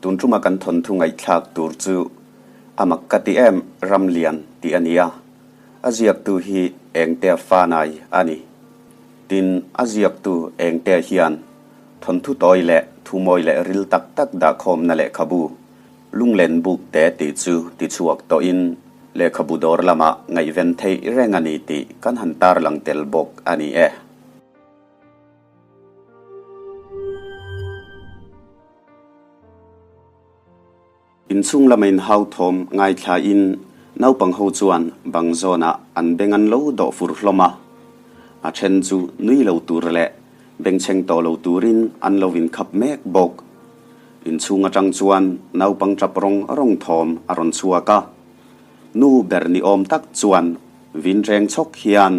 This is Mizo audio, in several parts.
Tun tuma kan thawnthu ngaihthlak tur chu a mak ka ti em Ramlian tih a ni a, a ziaktu hi Engtea Fanai a ni. Tin, a ziaktu Engtea hian thawnthu tawi leh thumawi leh ril tak tak dahkhawmna lehkhabu Lunglen buk te tih chu tichhuak tawhin lehkhabu dawr lamah ngaihven theih reng a ni tih kan han tarlang tel bawk a ni e. Inchhung lama inhau thawm ngaithlain naupang ho chuan bang zawnah an beng an lo dawh fur hlawm a. A then chu nui lo tur leh bengchheng tawh lo turin an lo inkhap mek bawk. Inchhung atang chuan naupang tap rawng rawng thawm a rawn chhuak a. Nu ber ni awm tak chuan vin reng chhawk hian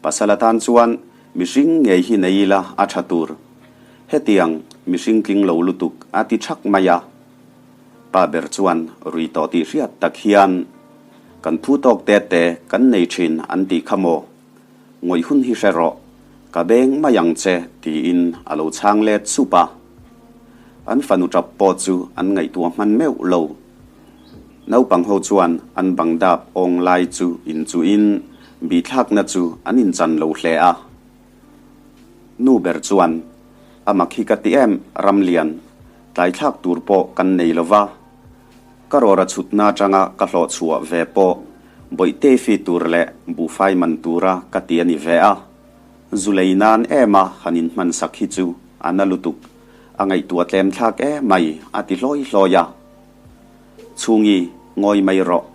Pasal atan chuan mihring ngei hi nei ila a tha tur. Hetiang mihring tling lo lutuk a ti thak mai a. Pa ber chuan rui tawh tih hriat tak hian kan phu tawk te te kan nei thin an tih kha maw? Ngawih hun hi hre rawh, ka beng mai ang che tiin a lo chhang let sup a. An fanu tap pawh chu an ngaihtuah hman meuh lo. Naupang ho chuan an bang dap awng lai chu inchuhin bihthlakna chu an inchan lo hle a. Nu ber chuan, A mak hi ka ti em, Ramlian, tlaithlak tur pawh kan nei lo va. Ka rawra chhutna atanga ka hlawh chhuah ve pawh bawihte fi tur leh buhfai man tura ka ti a ni ve a. Zu lei nan ema han inhmansak hi chu a na lutuk, a ngaihtuah tlem thlak emai a ti hlawi hlawi a. Chhungi, ngawi mai rawh.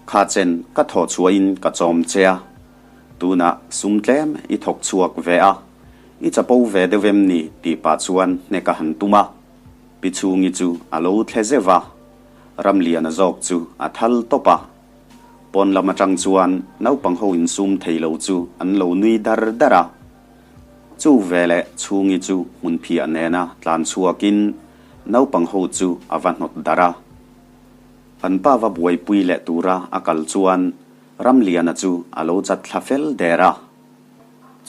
Kha chen ka thawh chhuahin ka chawm che a, tunah sum tlem i thawk chhuak ve a, i chapo ve deuh em ni tih pah chuan hnek a han tum a. Pi Chhungi chu a lo thle zeuh a, Ramliana zawk chu a thal tawp a. Pawn lam atang chuan naupang ho insum thei lo chu an lo nui dar dar a. Chu veleh Chhungi chu hmunphiah nena tlan chhuakin Naupang ho chu a va hnawt darh a. An pa va buaipui leh tura a kal chuan Ramliana chu a lo chat thla fel der a.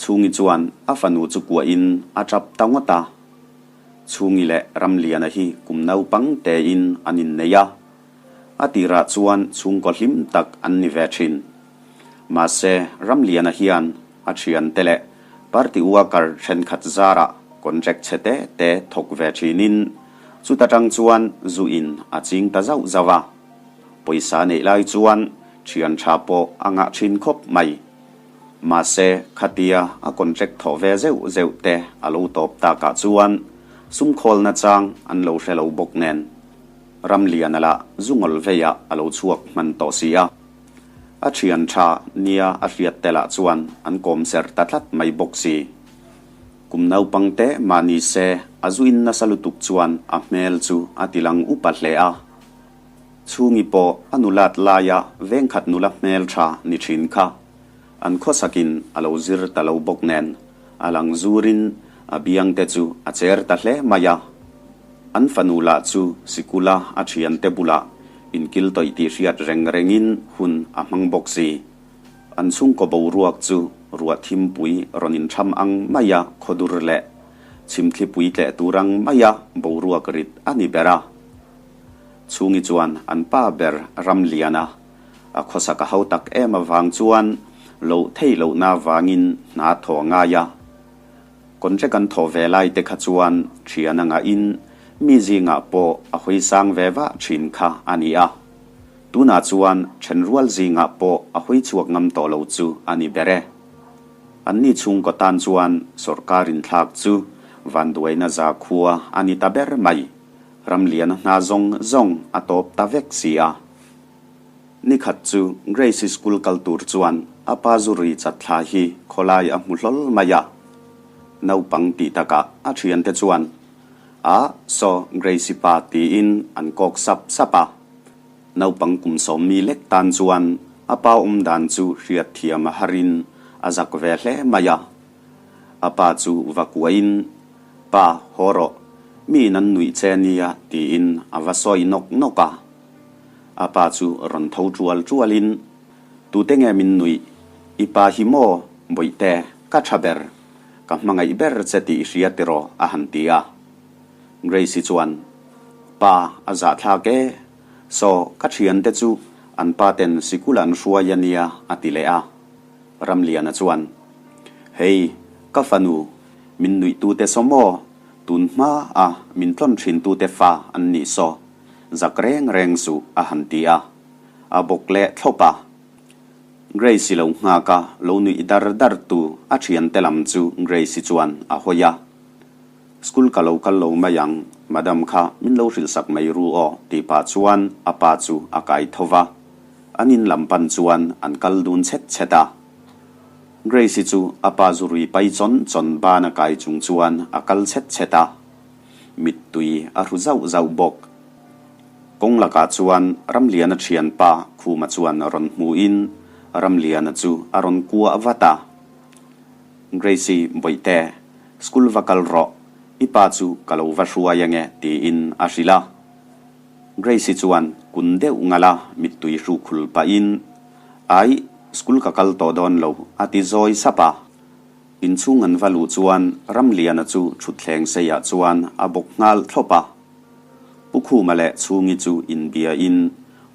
Chhungi chuan a fanu chu kuahin a tap ta ngawt a. Chhungi leh Ramliana hi kum naupang tein an innei a. A tirah chuan chhungkaw hlim tak an ni ve thin. Mahse, Ramliana hian a thiante leh party worker thenkhat zarah contract chhe te te thawk ve thinin chuta tang chuan zu in a ching ta zauh zauh a. Pawisa neih lai chuan thian tha pawh a ngah thin khawp mai. Mahse, khatia a contract thawh ve zeuh zeuh te a lo tawp takah chuan sum khawlna chang an lo hre lo bawk nen Ramliana lah zu ngawl veiah a lo chhuak hman tawh si a. A thian tha nia a hriat te lah chuan an kawm ser ta tlat mai bawk si. Kum naupang te mah ni se a zu in nasa lutuk chuan a hmel chu a ti lang upa hle a. Chhungi pawh a nulat laia vengkhat nula hmel tha ni thin kha an khawsakin a lo zir ta lo bawk nen a lang zurin a biang te chu a cher ta hle mai a. An fanu lah chu sikula a thiante bulah inkil tawih tih hriat reng rengin hun a hmang bawk si. An chhungkaw boruak chu ruah thimpui rawn intham ang maia khawdur leh chhimthlipui tleh tur ang maia boruak rit a ni ber a. Chhungi chuan an pa ber Ramliana a khawsak a hautak em avang chuan loh theih lohna vangin hna thaw a ngai a. Contract an thawh ve lai te kha chuan thian a ngahin mi zingah pawh a hawi sang ve vah thin kha a ni a. Tunah chuan thenrual zingah pawh a hawi chhuak ngam tawh lo chu a ni ber e. Anni chhungkaw tan chuan sawrkar inthlak chu vanduaina zakhua a ni ta ber mai. Ramliana hna zawng zawng a tawp ta vek si a. Nikhat chu Grace-i school kal tur chuan a pa zu ri chat thla hi khawlai a hmu hlawl mai a. Naupang tih takah a thiante chuan, A, saw Grace-i pa tiin an kawk sap sap a. Naupang kum sawmmi lek tan chuan a pa awm dan chu hriat thiam a harin a zak ve hle mai a. A pa chu va kuahin, Pa, haw rawh, miin an nuih che nia tiin a va sawi nawk nawk a. A pa chu rawn tho tual tualin, Tute nge min nuih? I pa hi maw, Bawihte, ka tha ber, ka hmangaih ber che tih i hria tiraw? a han ti a. Grace-i chuan, Pa, a zahthlak e. Saw, ka thiante chu an pa ten sikul an hruai a nia, a ti leh a. Ramliana chuan, Hei, ka fanu, min nuihtute saw maw? Tun hma a min tlawn thintute fa an nih saw, zak reng reng suh, a han ti a. A bawk leh thlawp a. Grace-i lo nghak a, lo nuih dar dar tu a thiante lam chu Grace-i chuan a hawi a. School ka lo kal lo mai ang, madam kha min lo hrilh sak mai ru aw tih pah chuan a pa chu a kai tho va. An in lam pan chuan an kal dun chhet chhet a. Grace-i chu a pa zu rui pai chawn chawn ban a kai chung chuan a kal chhet chhet a. Mittui a hru zauh zauh bawk. Kawng lakah chuan Ramliana thianpa Khuma chuan rawn hmuhin Ramliana chu a rawn kuah vat a. Grace-i Bawihte, school va kal rawh, i pa chu ka lo va hruai ange tiin a hrilh a. Grace-i chuan kun deuh ngal a mittui hru khul pahin, Aih, school ka kal tawh dawn lo a ti zawi sap a. Inchhung an va luh chuan Ramliana chu thutthleng seiah chuan a bawk nghal thlawp a. Pu Khuma leh Chhungi chu inbiain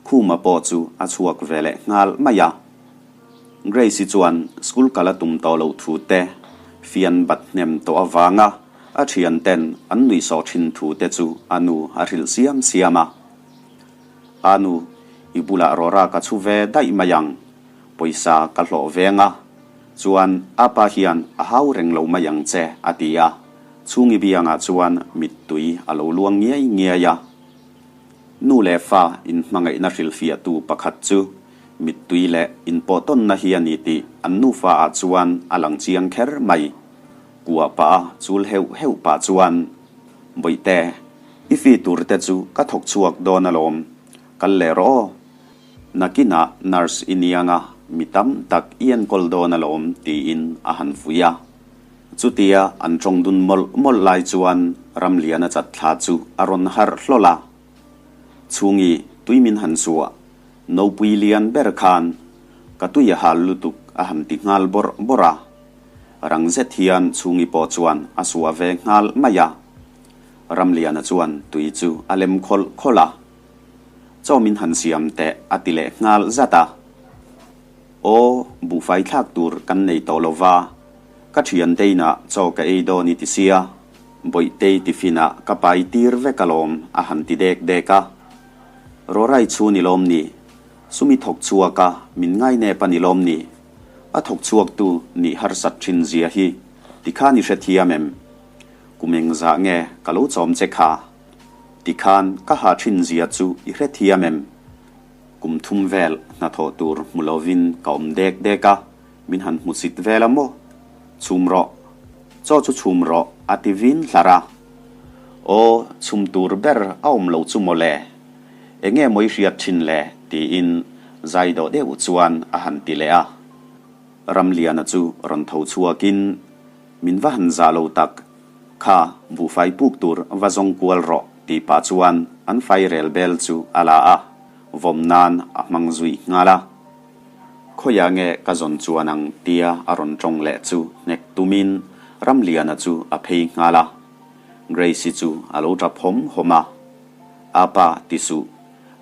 Khuma pawh chu a chhuak ve leh nghal mai a. Grace-i chuan school kal a tum tawh loh thu te, fian bat hnem tawh avanga a thianten an nuihsawh thin thu te chu a nu a hrilh siam siam a. A nu, i bulah rawra ka chhu ve daih mai ang, pawisa ka hlawh veng a, chuan a pa hian a hau reng lo mai ang che, a ti a. Chhungi biangah chuan mittui a lo luang ngiai ngiai a. Nu leh fa inhmangaihna hrilhfiahtu pakhat chu mittui leh inpawhtawnna hi a ni tih an nufa ah chuan a lang chiang kher mai. Kuah pah a chul heuh heuh pah chuan, Bawihte, i fi tur te chu ka thawk chhuak dawn alawm, kal leh rawh aw. Nakinah nurse i niang a, mi tam tak i enkawl dawn alawm tiin a han vui a. Chutia an tawng dun mawlh mawlh lai chuan Ramliana chatthla chu a rawn harh hlawl a. Chhungi tui min han suah, nopui lian ber khan ka tui a hal lutuk a han ti nghal bawrh bawrh a. Rang zet hian Chhungi pawh chuan a suah ve nghal mai a. Ramliana chuan tui chu a lem khawlh khawlh a. Chaw min han siam teh a ti leh nghal zat a. Aw, buhfai thlak tur kan nei tawh lo va, ka thiante inah chaw ka ei dawn i ti sia, Bawihtei tiffin-ah ka pai tir vek alawm a han ti dek dek a. Rawrai chu ni lawm ni? Sumi thawk chhuak a, min ngainep a ni lawm ni? A thawk chhuaktu nih harsat thin zia hi tikhan i hrethiam em? Kum engzah nge ka lo chawm che kha? Tikhan ka ha thin zia chu i hrethiam em? Kum thum vel hnathawh tur hmu lovin ka awm dek dek a, min han hmu sit vel a maw? Chhum rawh. Chaw chu chhum rawh a ti vin hlar a. Aw, chhum tur ber a awm lo chu maw le? Enge maw i hriat thin le? tiin zai dawh deuh chuan a han ti leh a. Ramliana chu rawn tho chhuakin, Min va han zah lo tak. Kha, buhfai puk tur va zawng kual rawh tih pah chuan an fairel bel chu a la a, vawm nan a hmang zui nghal a. Khawiah nge ka zawn chuan ang tia a rawn tawng leh chu hnek tumin Ramliana chu a phei nghal a. Grace-i chu a lo tap hawm hawm a. Apa, ti suh.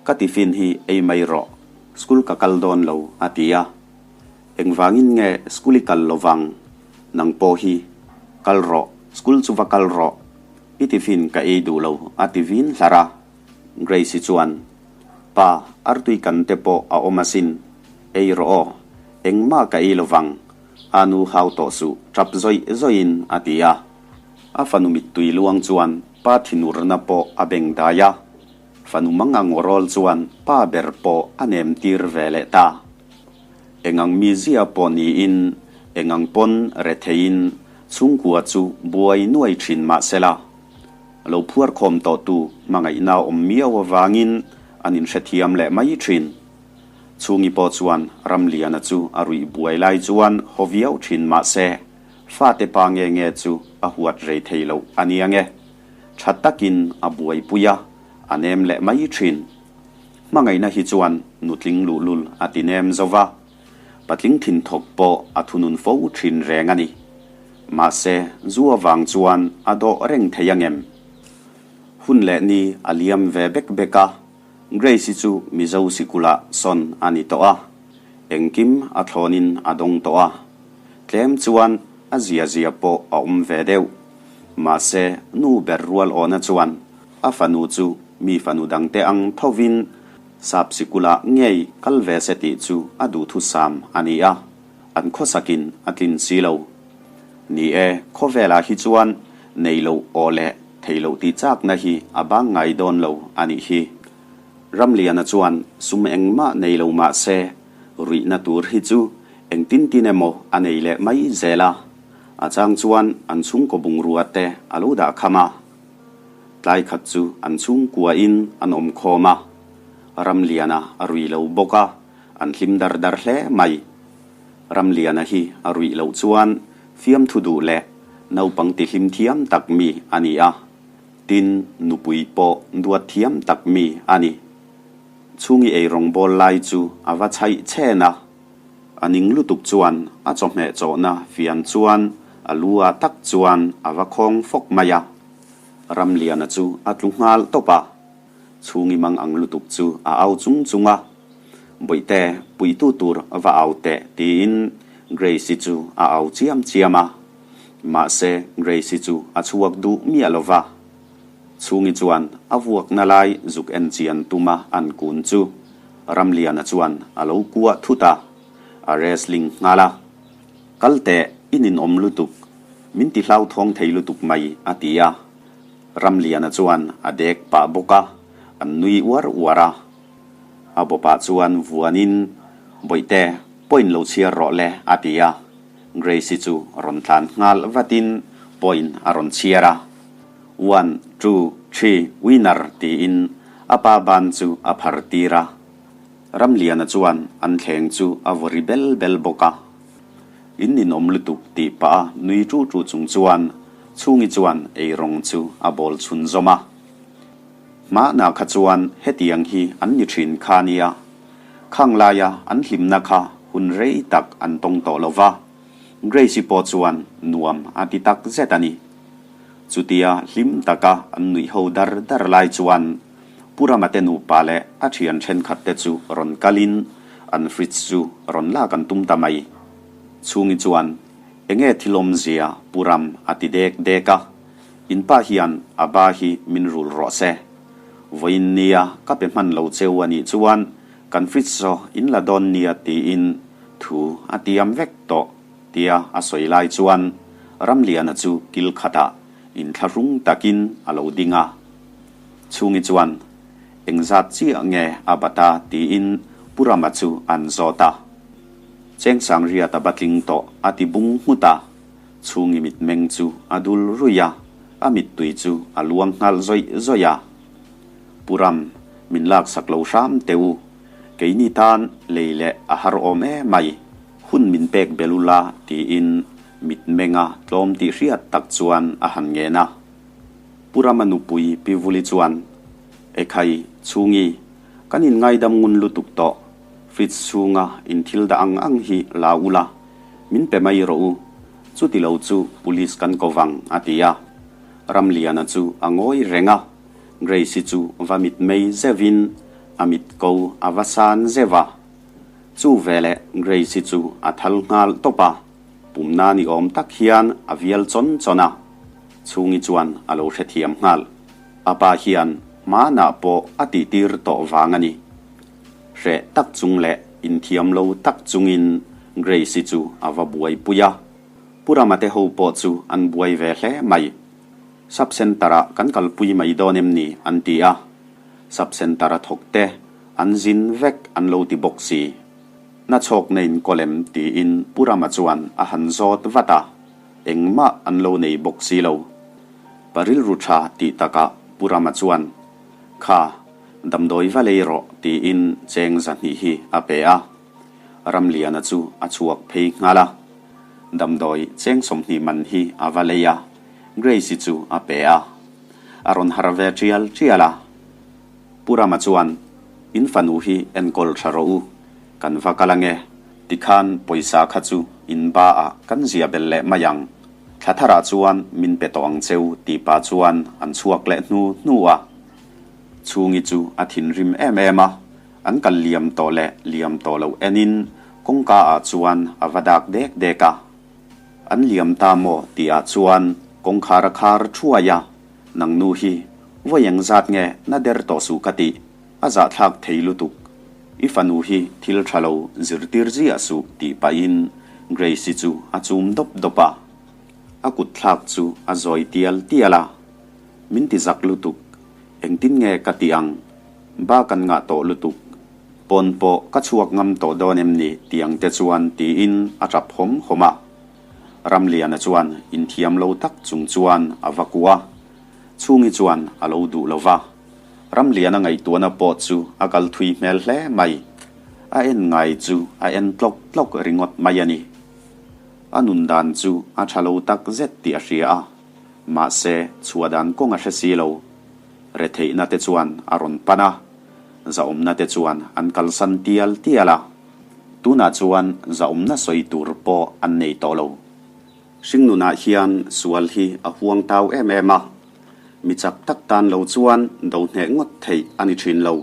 Ka tiffin hi ei mai rawh. School ka kal dawn lo a ti a. Engvangin nge school i kal lovang? Nang pawh hi kal rawh, school chu va kal rawh, i tiffin ka ei duh lo a ti vin hlar a. Grace-i chuan, Pa, artui kan te pawh a awm asin, ei rawh aw, engmah ka ei lovang, a nu hau tawh suh tap zawih zawihin a ti a. A fanu mittui luang chuan pa thinurna pawh a beng dai a, fanu mangang awrawl chuan pa ber pawh a nem tir ve leh ta. Engang mizia pawh niin, engang pawn retheiin chhungkua chu buai nuai thin mah sela, lo phuar khawm tawhtu hmangaihna awm miau avangin an inhrethiam leh mai thin. Chhungi pawh chuan Ramliana chu a ruih buai lai chuan haw viau thin mah se, fate pa nge nge chu a huat rei thei loh a nia nge. Tha takin a buaipui a, a nem leh mai thin. Hmangaihna hi chuan nutling luhlul a ti nem zo va, patling thinthawk pawh a thunun fo thin reng a ni. Mahse, zu avang chuan a dawh reng thei angem? Hun leh ni a liam ve bek bek a, Grace-i chu Mizo sikulah sawn a ni tawh a, engkim a thlawnin a dawng tawh a. Tlem chuan a zia zia pawh a awm ve deuh. Mahse, nu ber rual awna chuan a fanu chu mi fanu dangte ang thovin sap sikulah ngei kal ve se tih chu a duhthusam a ni a, an khawsakin a tlin si lo. Ni e, khawvelah hi chuan nei loh aw leh thei loh tih chakna hi a bang ngai dawn lo a nih hi. Ramliana chuan sum engmah nei lo mah se, ruihna tur hi chu engtin tin emaw a nei leh mai zel a. A chang chuan an chhungkaw bungrua te a lo dah kham a. Tlai khat chu an chhungkuain an awm khawm a. Ramliana a rui lo bawk a, an hlim dar dar hle mai. Ramliana hi a ruih loh chuan fiamthu duh leh naupang tihlim thiam tak mi a ni a, tin nupui pawh duat thiam tak mi a ni. Chhungi eirawngbawl lai chu a va chhaih chhen a, a ning lutuk chuan a chawhmeh chawhna fian chuan a lu ah tak chuan a va khawng fawk mai a. Ramliana chu a tlu nghal tawp a, Chhungi mang ang lutuk chu a au chung chung a. Bawihte, puitu tur va au teh tiin Grace-i chu a au chiam chiam a. Mahse, Grace-i chu a chhuak duh miah lo va. Chhungi chuan a vuakna lai zuk en chian tuma an kun chu Ramliana chuan a lo kuah thut a, a wrestling nghal a. Kal teh, i ninawm lutuk, min ti hlauthawng thei lutuk mai a ti a. Ramliana chuan a dek pah bawk a, an nui uar uar a. A bawpah chuan vuanin, Bawihte, point lo chhiar rawh le, a ti a. Grace-i chu rawn tlan nghal vatin point a rawn chhiar a. One, two, three, winner tiin a pa ban chu a phar tir a. Ramliana chuan an thleng chu a vaw ri bel bel bawk a. In ninawm lutuk tih pah a nui ṭuh ṭuh chung chuan Chhungi chuan eirawng chu a bawl chhun zawm a. Hmahna kha chuan hetiang hi an ni thin kha nia. Khang laia an hlimna kha hun rei tak an tawng tawh lo va, Grace-i pawh chuan nuam a ti tak zet a ni. Chutia hlim taka an nuih ho dar dar lai chuan Pu Rama te nupa leh a thian thenkhat te chu rawn kalin an fridge chu rawn lak an tum ta mai. Chhungi chuan, Enge thil awmzia Pu Ram a ti dek dek a. In pa hian a ba hi min rul rawh se. Vawiin nia ka pe hman lo cheu a nih chuan kan fridge saw in la dawn nia tiin thu a tiam vek tawh tia a sawi lai chuan Ramliana chu kil khatah inthlahrung takin a lo ding a. Chhungi chuan engzat chiah nge a bat a tiin Pu Rama chu an zawt a. Chengsang riat a batling tawh a ti bung nghut a. Chhungi mitmeng chu a dul ruih a, a mittui chu a luang nghal zawih zawih a. Pu Ram, min laksak lo hram teh u. Keini tan lei leh a har awm e mai. Hun min pek bel ula tiin mitmenga tlawm tih hriat tak chuan a han ngen a. Pu Rama nupui Pi Vuli chuan, Ekhai, Chhungi, kan inngaidam ngun lutuk tawh. Fridge chhunga in thil dah ang ang hi la ula. Min pe mai rawh u, chuti lo chu police kan ko vang, a ti a. Ramliana chu a ngawi reng a, Grace-i chu va mitmei zeuhin a mit ko a va san zeuh a. Chu veleh Grace-i chu a thal nghal tawp a, pumna ni awm tak hian a vial chawn chawn a. Chhungi chuan a lo hrethiam nghal. A pa hian hmanah pawh a tihtir tawh vang a ni. Hreh tak chung leh inthiam lo tak chungin Grace-i chu a va buaipui a. Pu Rama te ho pawh chu an buai ve hle mai. Sub Centre-ah kan kalpui mai dawn em ni? an ti a. Sub Centre-a thawk te an zin vek an lo ti bawk si. Na chhawk na in kawl em? tiin Pu Rama chuan a han zawt vat a. Engmah an lo nei bawk si lo. Pa rilru tha tih takah Pu Rama chuan, Kha, damdawi va lei rawh tiin cheng zahnih hi a pe a. Ramliana chu a chhuak phei nghal a. Damdawi cheng 20 man hi a va lei a, Grace-i chu a pe a. A rawn har ve tial tial a. Pu Rama chuan, In fanu hi enkawl tha rawh u, kan va kal ange, tikhan pawisa kha chu in ba ah kan zia bel leh mai ang. Thla tharah chuan min pe tawh ang cheu tih pah chuan an chhuak leh hnu hnu a. Chhungi chu a thinrim em em a, an kal liam tawh leh liam tawh loh enin kawngka ah chuan a va dak dek dek a. An liam ta maw tih ah chuan kawngkhar a khar thuai a, Nang nu hi vawi eng zat nge na der tawh suh ka tih, a zahthlak thei lutuk. I fanu hi thil tha lo zirtir ziah suh tih pahin Grace-i chu a chum dawp dawp a. A kut thlak chu a zawi tial tial a. Min ti zak lutuk, engtin nge ka tih ang? Ba kan ngah tawh lutuk. Pawn pawh ka chhuak ngam tawh dawn em ni tih ang te chuan tiin a tap hawm hawm a. Ramliana chuan inthiam lo tak chung chuan a va kuah a, Chhungi chuan a lo duh lo va. Ramliana ngaihtuahna pawh chu a kal thui hmel hle mai. A en ngai chu a en tlawk tlawk ringawt mai a ni. A nun dan chu a tha lo tak zet tih a hria a, mahse chhuah dan kawng a hre si lo. Retheihna te chuan a rawn pan a, zahawmna te chuan an kalsan tial tial a. Tunah chuan zahawmna sawi tur pawh an nei tawh lo. Hringnunah hian sual hi a huang tau em em a, mi chak tak tan lo chuan do hneh ngawt theih a ni thin lo.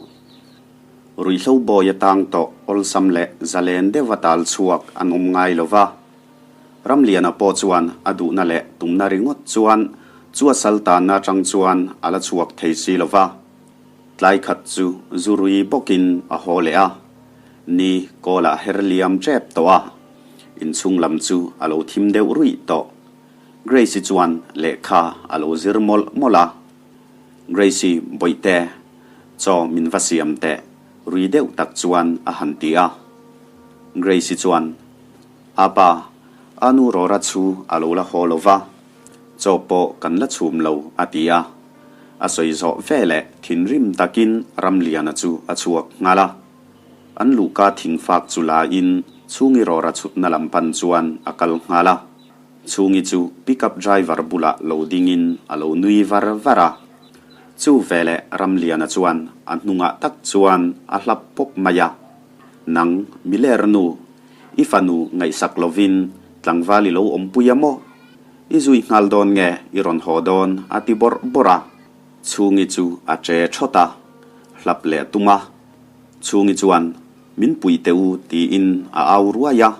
Ruihhlo bawi atang tawh awlsam leh zalen deuha tal chhuak an awm ngai lo va. Ramliana pawh chuan a duhna leh tumna ringawt chuan chu a sal tanna atang chuan a la chhuak thei si lo va. Tlai khat chu zu rui bawkin a haw leh a, ni kawlah her liam tep tawh a, inchhung lam chu a lo thim deuh ruih tawh. Grace-i chuan lehkha a lo zir mawlh mawlh a, Grace-i bawihte, chaw min va siam teh rui deuh tak chuan a han ti a. Grace-i chuan, Apa, a nu rawra chu a lo la haw lo va, chaw pawh kan la chhum lo, a ti a. A sawi zawh veleh thinrim takin Ramliana chu a chhuak nghal a. An luhka thingfak chu la in Chhungi rawra chhutna lam pan chuan a kal nghal a. Chhungi chu pickup driver bulah lo dingin a lo nui var var a. Chu veleh Ramliana chuan a hnungah tak chuan a hlap pawp mai a. Nang, miler nu, i fanu ngaihsak lovin tlangval i lo awmpui a maw? I zui nghal dawn nge i rawn haw dawn? a ti bawrh bawrh a. Chhungi chu a che thawt a, hlap leh a tum a. Chhungi chuan, Min puih teh u tiin a au ruai a.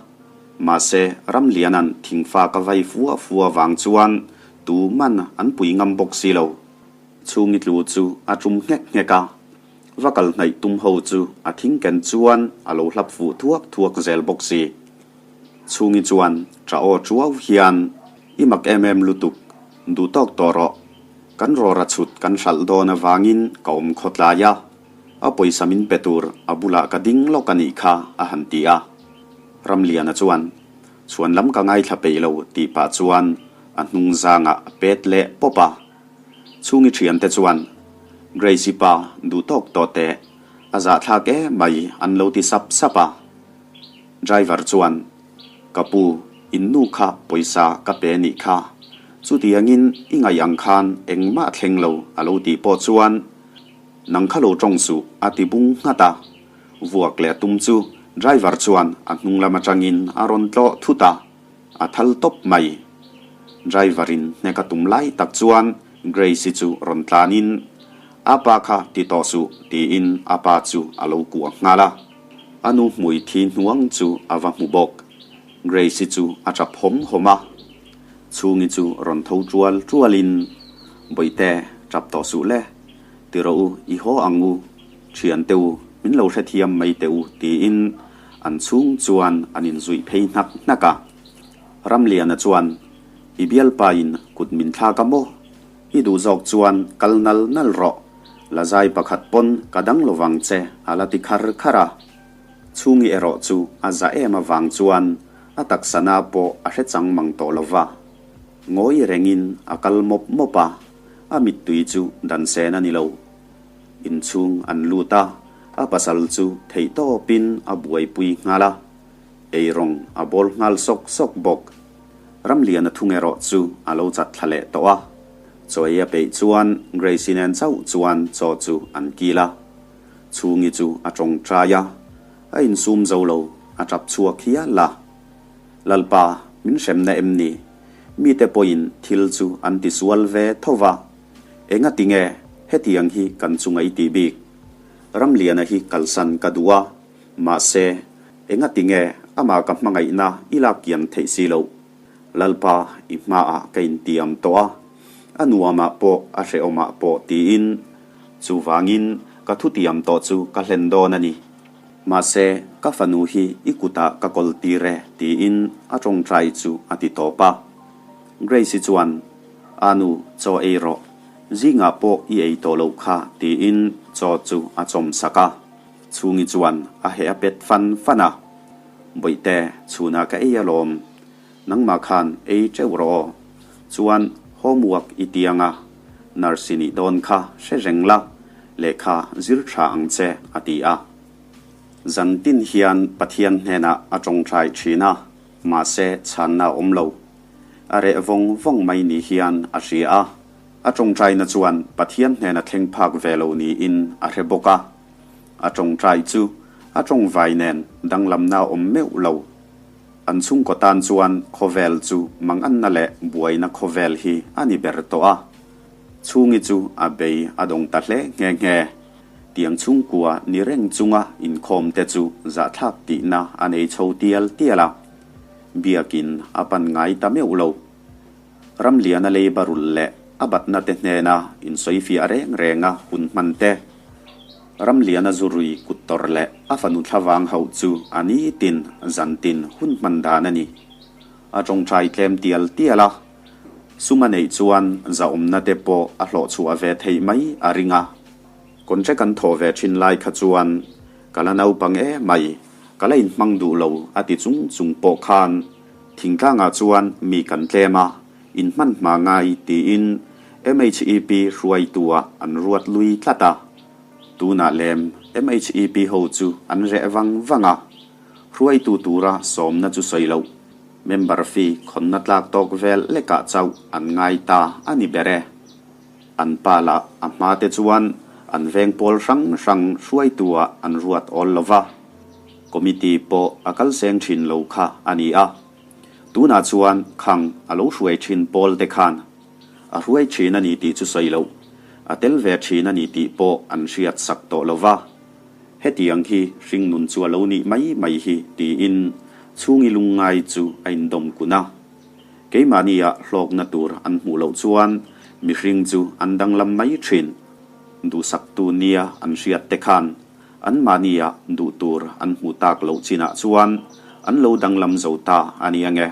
Mahse, Ramliana'n thingfa ka vai fua fua vang chuan tu man an pui ngam bawk si lo. Chhungi tlu chu a tum nghek nghek a. Va kal hnaih tum ho chu a thing ken chuan a lo hlap fuh thuak thuak zel bawk si. Chhungi chuan ṭah aw ṭuau hian, I mak em em lutuk, duh tawk tawh rawh. Kan rawra chhut kan hralh dawn avangin ka awm khawtlai a, a pawisa min pe tur a bulah ka ding lawk a nih kha, a han ti a. Ramliana chuan, Chhuan lam ka ngaithla peih lo tih pah chuan a hnung zangah a pet leh pawp a. Chhungi ṭhiante chuan, Grace-i pa, duh tawk tawh teh, a zahthlak em mai an lo ti sap sap a. Driver chuan, Ka pu, in nu kha pawisa ka pe nih kha. Chutiangin i ngaih ang khan engmah thleng lo a lo tih pawh chuan, Nang kha lo tawng suh a ti bung nghat a. Vuak leh a tum chu driver chuan a hnung lam atangin a rawn tlawh thut a, a thal tawp mai. Driver in hnek a tum lai tak chuan Grace-i chu rawn tlanin, A pa kha ti tawh suh tiin a pa chu a lo kuah nghal a. A nu hmui thi hnuang chu a va hmu bawk. Grace-i chu a tap hawm hawm a. Chhungi chu rawn tho tual tualin, Bawihte, tap tawh suh le. Ti rawh u, i haw ang u. Thian te u, min lo hrethiam mai teh u, tiin an chhung chuan an inzuih phei hnak hnak a. Ramliana chuan, I bialpain kut min thlak a maw? I duh zawk chuan kal nal nal rawh, la zai pakhat pawn ka dang lo vang che a la ti khar khar a. Chhungi erawh chu a za em avang chuan a taksa na pawh a hre chang mang tawh lo va. Ngawi rengin a kal mawp mawp a, a mittui chu dan sen a ni lo. Inchhung an lut a, a pasal chu theihtawpin a buaipui nghal a. Eirawng a bawl nghal sawk sawk bawk. Ramliana thung erawh chu a lo chat thla leh tawh a. Chaw ei a peih chuan Grace-i nen chauh chuan chaw chu an kil a. Chhungi chu a tawngtai a, a insum zo lo, a tap chhuak hial a. Lalpa, min hremna em ni? Mite pawhin thil chu an tisual ve tho va, engati nge hetiang hi kan chunga i tih bik? Ramliana hi kalsan ka duh a, mahse, engati nge amah ka hmangaihna i lak kian theih si loh? Lalpa, i hmaah ka intiam tawh a, a nuamah pawh a hrehawmah pawh tiin, chuvangin ka thutiam tawh chu ka hlen dawn a ni. Mahse, ka fanu hi i kutah ka kawl tir e, tiin a tawngtai chu a ti tawp a. Grace-i chuan, A nu, chaw ei rawh. Zingah pawh i ei tawh loh kha, tiin chaw chu a chawm sak a. Chhungi chuan a heh a pet fan fan a. Bawihte, chhunah ka ei alawm. Nangmah khan ei teuh rawh aw. Chuan homework i ti anga nurse i nih dawn kha hre reng la, lehkha zir tha ang che a ti a. Zan tin hian Pathian hnenah a tawngtai thin a, mahse chhanna a awm lo. A reh vawng vawng mai ni hian a hria a. A tawngtaina chuan Pathian hnena thleng phak ve lo niin a hre bawk a. A tawngtai chu a tawngvai nen danglamna a awm meuh lo. An chhungkaw tan chuan khawvel chu manganna leh buaina khawvel hi a ni ber tawh a. Chhungi chu a bei a dawng ta hle nghe nghe. Tiang chhungkua ni reng chunga inkhawm te chu zahthlak tihna a nei chho tial tial a. Biakin a pan ngai ta meuh lo. Ramliana lei barul leh a batna te hnena insawifiah reng renga hun hman te, Ramliana zurui kut tawrh leh a fanu thlavang hauh chu a nitin zantin hun hman dan a ni. A tawngtai tlem tial tial a, sum a neih chuan zahawmna te pawh a hlawh chhuah ve theih mai a ring a. Contract an thawh ve thin lai kha chuan ka la naupang e mai, ka la inhmang duh lo a ti chung chung pawh khan thingtlangah chuan mi kan tlem a, inhman hma ngai tiin MHEP hruaitua an ruat lui tlat a. Tunah lem MHEP ho chu an reh vang vang a, hruaitu tura sawmna chu sawi loh, member fee khawnna tlak tawk vel lekah chauh an ngai ta a ni ber e. An pa lah a hma te chuan an veng pawl hrang hrang hruaitua an ruat awl lo va, committee pawh a kal seng thin lo kha a ni a. Tunah chuan khang a lo hruai thin pawl te khan a hruai thin a ni tih chu sawi loh, a tel ve thin a ni tih pawh an hriat sak tawh lo va. Hetiang hi hringnun chu a lo nih mai mai hi tiin chhungi lungngai chu a indawm kun a. Keimahnia hlawkna tur an hmuh loh chuan mihring chu an danglam mai thin. Duhsaktu nia an hriat te khan Anmahnia duh tur an hmuh tak loh chinah chuan an lo danglam zo ta a ni ange.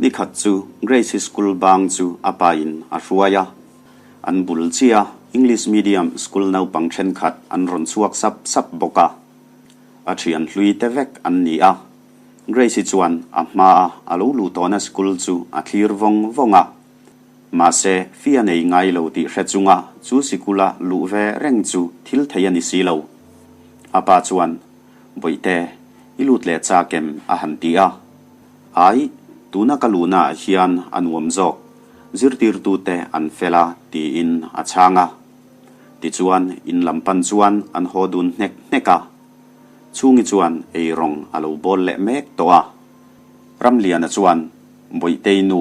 Nikhat chu Grace-i school bang chu a pain a hruai a. An bul chiah English medium school naupang thenkhat an rawn chhuak sap sap bawk a. A thian hlui te vek an ni a. Grace-i chuan a hmaa a lo luh tawhna school chu a thlir vawng vawng a. Mahse, fee a nei ngai lo tih hre chunga chu sikula luh ve reng chu thil thei a ni si lo. A pa chuan, Bawihte, i lut leh chak em? a han ti a. Ai, tuna ka luhnaah hian a nuam zawk, zirtirtute an fel a, tiin a chhang a. Tichuan, in lam pan chuan an haw dun hnek hnek a. Chhungi chuan eirawng a lo bawl leh mek tawh a. Ramliana chuan, Bawihtei nu,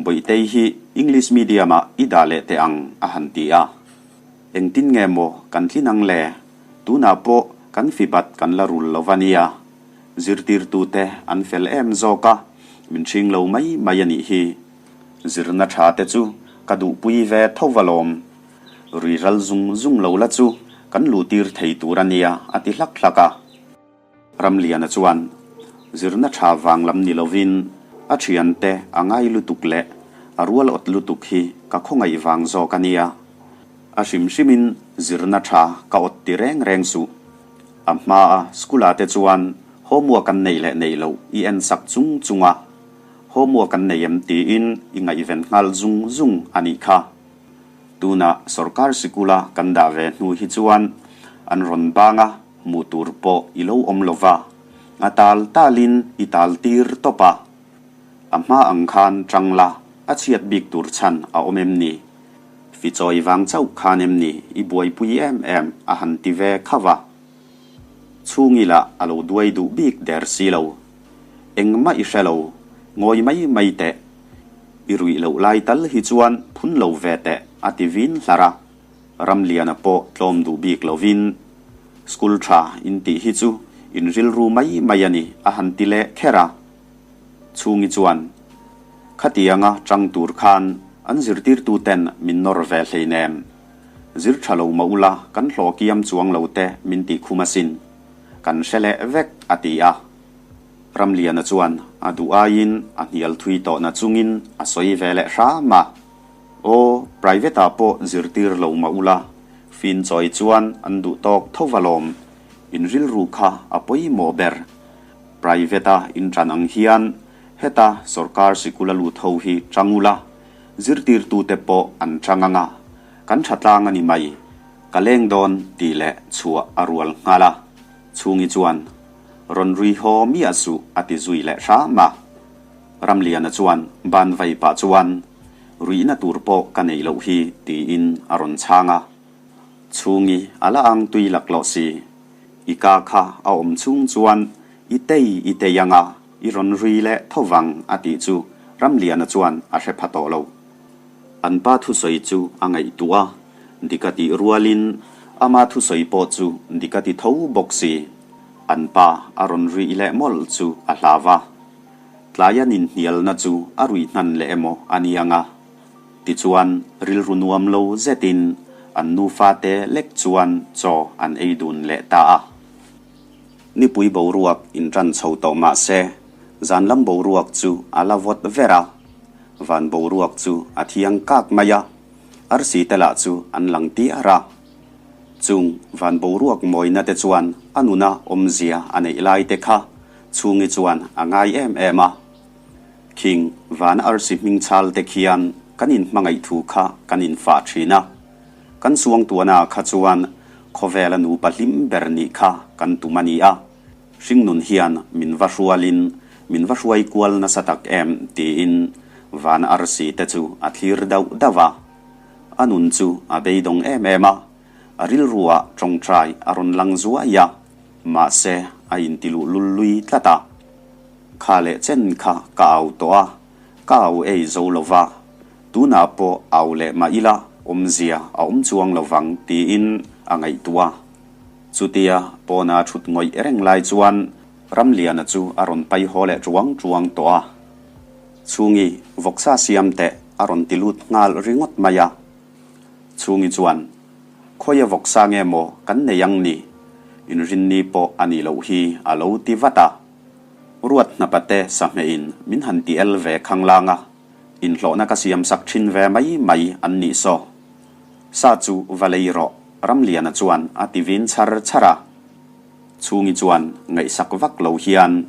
Bawihtei hi English medium ah i dah leh teh ang a han ti a. Engtin nge maw kan tlin ang le? Tunah pawh kan fibat kan la rul lo va nia. Zirtirtute an fel em zawk a, min hring lo mai mai a nih hi. Zirna tha te chu ka duhpui ve tho va lawm. Rui ral zung zung lo la chu kan luhtir thei tur a nia a ti hlak hlak a. Ramliana chuan zirna tha vang lam ni lovin a thiante a ngai lutuk leh a rual awt lutuk hi ka khawngaih vang zawk a nia. A hrim hrimin zirna tha ka awt ti reng reng suh. A hmaa school ah te chuan homework an neih leh neih loh i en sak chung chung a, homework an nei em tiin i ngaihven nghal zung zung a nih kha. Tunah sorkar sikula kan dah ve hnu hi chuan an rawn bang a. Hmuh tur pawh i lo awm lo va, a tal talin i tal tir tawp a. A hma ang khan chang la, a chhiat bik tur chhan a awm em ni? Fichawi vang chauh khan em ni i buaipui em em a han ti ve khauh a. Chhungi lah a lo duai duh bik der si lo. Engmah i hre lo, ngawi mai mai teh. I ruih loh lai tal hi chuan phun lo ve teh, a ti vin hlar a. Ramliana pawh tlawm duh bik lovin, School tha in tih hi chu in rilru mai mai a ni, a han ti leh kher a. Chhungi chuan, Khatianga chang tur khan an zirtirtuten min nawr ve hleinem. Zir tha lo mah ula kan hlawh kiam chuang lo te min tih khum asin. Kan hre leh vek, a ti a. Ramliana chuan a duh aiin a hnial thui tawhna chungin a sawi ve leh hram a. Aw, private ah pawh zirtir lo mah ula, fin chawi chuan an duh tawk tho va lawm. In rilru kha a pawimawh ber. Private a in ṭan ang hian heta sorkar sikul a lut ho hi ṭang ula, zirtirtute pawh an ṭang ang a, kan ṭha tlang a ni mai, ka leng dawn tih leh chhuah a rual nghal a. Chhungi chuan, Rawn rui haw miah suh a ti zui leh hram a. Ramliana chuan ban vai pah chuan, Ruihna tur pawh ka neih loh hi tiin a rawn chhang a. Chhungi a la ang tui laklawh si. I ka kha a awm chhung chuan i tei i tei ang a, i rawn rui leh tho vang a tih chu Ramliana chuan a hre pha tawh lo. An pa thusawi chu a ngaihtuah a, dik a tih rualin ama thusawi pawh chu dik a ti tho bawk si. An pa a rawn ruih leh mawlh chu a hlau a. Tlaia ninhnialna chu a ruih hnan leh emaw a ni ang a. Tichuan, rilru nuam lo zetin an nufate lek chuan chaw an ei dun leh ta a. Nipui boruak inṭan chho tawh mah se, zan lam boruak chu a la vawt ver a. Van boruak chu a thiang kak mai a, arsi te lah chu an lang tiar a. Chung van boruak mawina te chuan a nuna awmzia a neih lai te kha Chhungi chuan a ngai em em a. Khing van arsi hming chal te khian kan inhmangaih thu kha kan infah thin a. Kan suangtuahna kha chuan khawvela nupa hlim ber nih kha kan tum a ni a. Hringnun hian min va hrualin min va hruai kual nasa tak em tiin van arsi te chu a thlir dauh dauh a. A nun chu a beidawng em em a, a rilruah tawngtai a rawn lang zuai a, mahse a intiluh lul lui tlat a. Kha leh chen kha ka au tawh a, ka au ei zo lo va, tunah pawh au leh mah ila awmzia a awm chuang lo vang tiin a ngaihtuah a. Chutia pawna thut ngawih reng lai chuan Ramliana chu a rawn pai haw leh tuang tuang tawh a. Chhungi, vawksa siam teh a rawn ti lut nghal ringawt mai a. Chhungi chuan, Khawia vawksa nge maw kan nei ang ni? Inrinni pawh a nih loh hi a lo ti vat a. Ruat hnapate sahmeh in min han ti el ve khanglang a, inhlawhna ka siam sak thin ve mai mai an nih saw. Sa chu va lei rawh, Ramliana chuan a ti vin char char a. Chhungi chuan ngaihsak vak lo hian,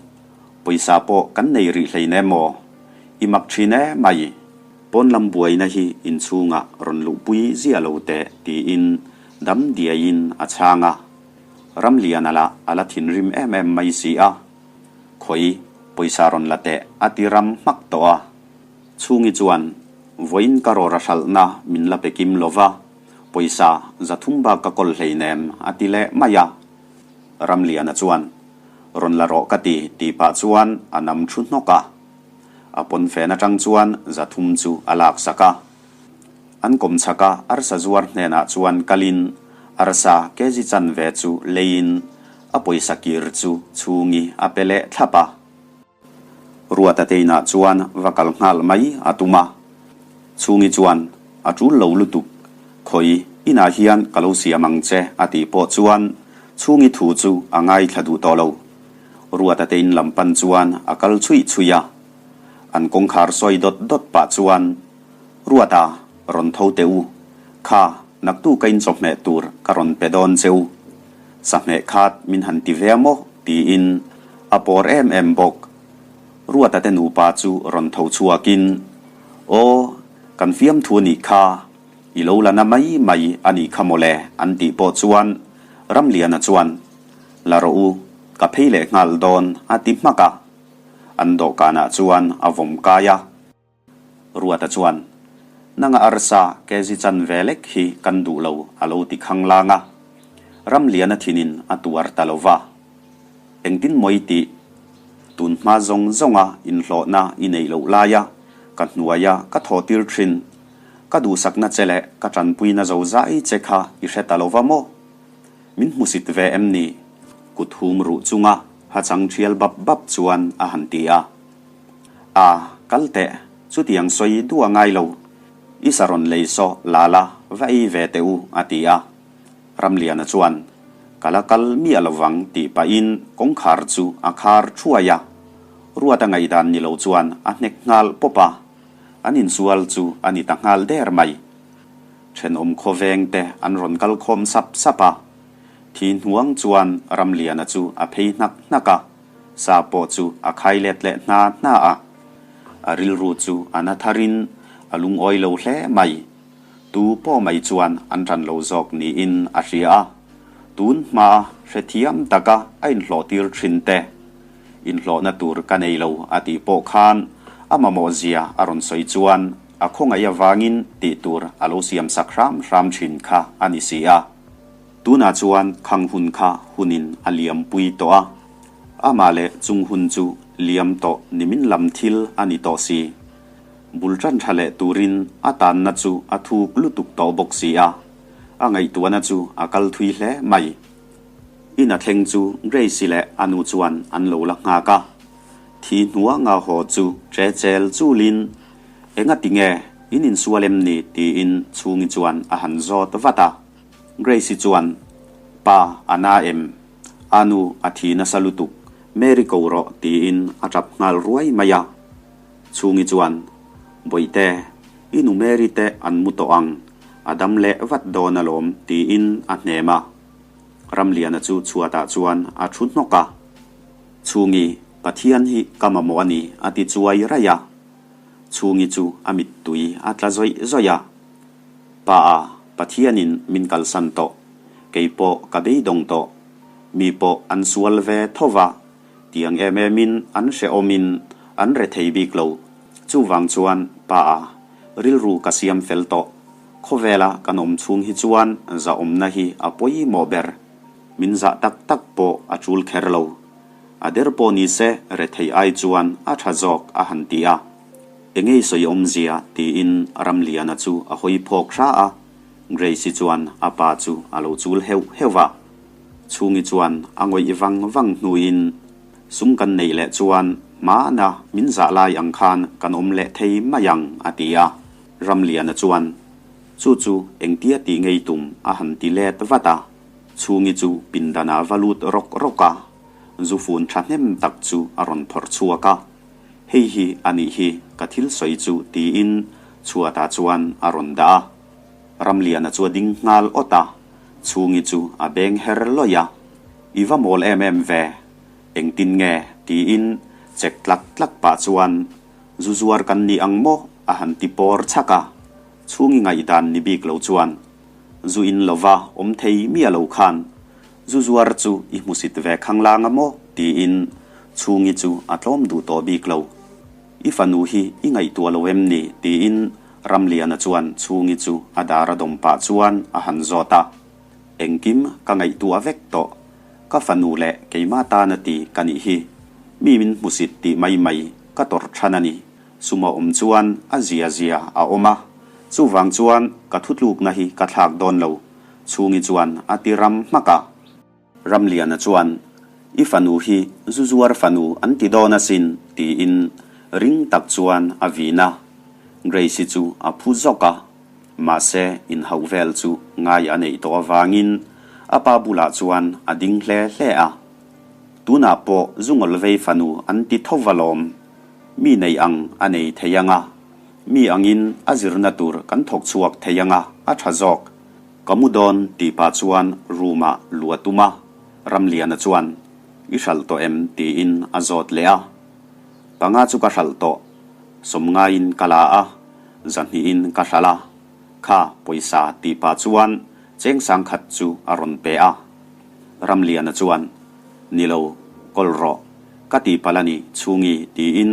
Pawisa pawh kan nei rih hlein em aw? I mak thin e mai. Pawn lam buaina hi inchhungah rawn luhpui ziah lo teh tiin dam diaiin a chhang a. Ramliana lah a la thinrim em em mai si a, Khawi, pawisa rawn la teh a ti ram hmak tawh a. Chhungi chuan, Vawiin ka rawra hralhna min la pe kim lo va, pawisa 300 bak ka kawl hleinem a ti leh mai a. Ramliana chuan, Rawn la rawh ka ti tih pah chuan a nam thu hnawk a. A pawnfen atang chuan 300 chu a laksak a. An kawm chhak a, arsa zuar hnenah chuan kalin arsa kg chanve chu leiin a pawisa kir chu chhungi a pe leh thlap a. Ruata te inah chuan va kal nghal mai a tum a. Chhungi chuan, A tul lo lutuk, khawi inah hian ka lo siam ang che a tih pawh chuan chhungi thu chu a ngaithla duh tawh lo. Ruata te in lam pan chuan a kal chhuih chhuih a. An kawngkhar sawi dawt dawt pah chuan, Ruata, rawn tho teh u. Kha, naktu ka inchawhmeh tur ka rawn pe dawn che u. Sahmeh khat min han ti ve a maw? tiin a pawr em em bawk. Ruata te nupa chu rawn tho chhuakin, Aw, kan fiamthu a nih kha, i lo la na mai mai a nih kha mawle an tih pawh chuan Ramliana chuan, La rawh u, ka phei leh nghal dawn a ti hmak a. An dawhkanah chuan a vawm kai a. Ruata chuan, Nanga arsa kg chanve lek hi kan duh lo a lo ti khanglang a. Ramliana thinin a tuar ta lo va. Engtin mawi tih? Tun hma zawng zawnga inhlawhna i neih loh laia Ka hnuaia ka thawhtir thin. Ka duhsakna che leh ka tanpuina zo zai che kha i hre ta lo va maw? Min hmusit ve em ni? Kut hum ruh chunga ha chang thial bap bap chuan a han ti a. A, kal teh, chutiang sawi duh a ngai lo. I sa rawn lei saw la la, va ei ve teh u, a ti a. Ramliana chuan, Ka la kal miah lo vang tih pahin kawngkhar chu a khar thuai a. Ruata ngaihdan ni lo chuan a hnek nghal pawp a. An insual chu a ni ta nghal der mai. Thenawm khawveng te an rawn kal khawm sap sap a. Thi hnuang chuan Ramliana chu a phei hnak hnak a, sa pawh chu a khai let leh hna hna a. A rilru chu a na tharin a lungawi lo hle mai. Tu pawh mai chuan an ṭan lo zawk niin a hria a. Tun hmaa hrethiam taka a inhlawhtir ṭhin te, inhlawhna tur ka nei lo a tih pawh khan a mamawh zia a rawn sawi chuan a khawngaih avangin tih tur a lo siam sak hram hram thin kha a ni si a. Tunah chuan khang hun kha hunin a liam pui tawh a, amah leh chung hun chu liam tawh nimin lam thil a ni tawh si. Bul tan tha leh turin a tanna chu a thuk lutuk tawh bawk si a, a ngaihtuahna chu a kal thui hle mai. Ina thleng chu Grace-i leh a nu chuan an lo la nghak a. Thi hnuanga haw chu che chel chulin, Enga ti nge, in insual em ni? tiin Chhungi chuan a han zawt vat a. Grace-i chuan, Pa, a na em? A nu a thi nasa lutuk, Mary ko rawh tiin a tap nghal ruai mai a. Chhungi chuan, Bawihte, i nu Mary te an mu tawh ang, a dam leh vat dawn alawm tiin a hnem a. Ramliana chu chhuatah chuan a thu hnawk a. Chhungi, Pathian hi ka mamawh a ni, a ti chuai raih a. Chhungi chu a mittui a tla zawih zawih a. Pa a, Pathianin min kalsan tawh. Kei pawh ka beidawng tawh. Mi pawh an sual ve tho va, tiang em emin an hrehawmin an rethei bik lo. Chuvang chuan, Pa a, rilru ka siam fel tawh. Khawvela kan awm chhung hi chuan zahawmna hi a pawimawh ber. Min zah tak tak pawh a tul kher lo. A der pawh ni se rethei ai chuan a tha zawk a han ti a. Engei sawi awmzia tiin Ramliana chu a hawi phawk hra a, Grace-i chuan a pa chu a lo chul heuh heuh a. Chhungi chuan a ngawih vang vang hnuin sum kan neih leh chuan hmana min zah lai ang khan kan awm leh thei mai ang a ti a. Ramliana chuan, Chu chu engtia tih ngei tum a han ti let vat a, Chhungi chu pindanah va lut rawk rawk a, zufun thahnem tak chu a rawn phawrh chhuak a, Hei hi a nih hi ka thil sawi chu tiin chhuatah chuan a rawn dah a. Ramliana chu a ding nghal awt a, Chhungi chu a beng her lawih a, I va mawl em em ve, engtin nge? tiin chek tlak tlak pah chuan Zu zuar kan ni ang maw? a han ti pawr chhak a, chhungi ngaihdan ni bik lo chuan zu in lova awm thei miah lo khan zu zuar chu i hmusit ve khanglang a maw? tiin chhungi chu a tlawm duh tawh bik lo. I fanu hi i ngaihtuah lo em ni? tiin Ramliana chuan chhungi chu a dar a dawm pah chuan a han zawt a. Engkim ka ngaihtuah vek tawh. Ka fanu leh keimah tana ti ka nih hi. Mi min hmusit tih mai mai ka tawrh than a ni. Sum a awm chuan a zia zia a awm a. Chuvang chuan ka thutlukna hi ka thlak dawn lo, Chhungi chuan a ti ram hmak a. Ramliana chuan, I fanu hi zu zuar fanu an ti dawn asin, tiin ring tak chuan a vin a. Grace-i chu a phu zawk a. Mahse, inhauh vel chu ngai a neih tawh avangin a pa bulah chuan a ding hle hle a. Tunah pawh Zungawlvei fanu an ti tho va lawm. Mi nei ang a nei thei ang a, mi angin a zirna tur kan thawk chhuak thei ang a, a tha zawk. Ka mu dawn tih pah chuan room-ah lu a tum a, Ramliana chuan, I hralh tawh em? tiin a zawt leh a. Panga chu ka hralh tawh, sawmngaiin ka la a, zahnihin ka hralh a, kha pawisa tih pah chuan cheng sangkhat chu a rawn pe a. Ramliana chuan, Ni lo, kawl rawh, ka tih palh a ni Chhungi tiin